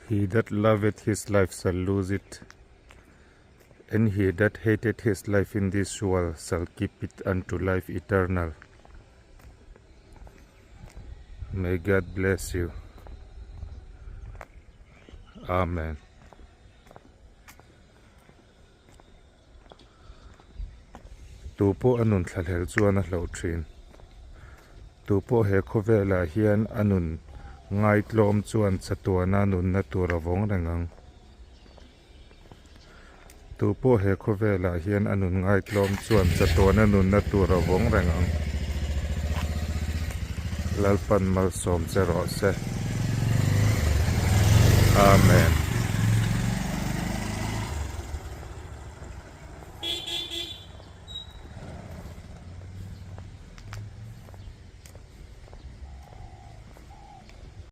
He that loveth his life shall lose it, and he that hateth his life in this world shall keep it unto life eternal. May God bless you. Amen. Tu pawh a nun thlahlel chuan a hlauh thin. Tu pawh he khawvelah hian a nun ngaitlawm chuan chatuana nunna tur a vawng reng ang. Tu pawh he khawvelah hian a nun ngaitlawm chuan chatuana nunna tur a vawng reng ang. Lalpan malsawm che rawh se. Amen.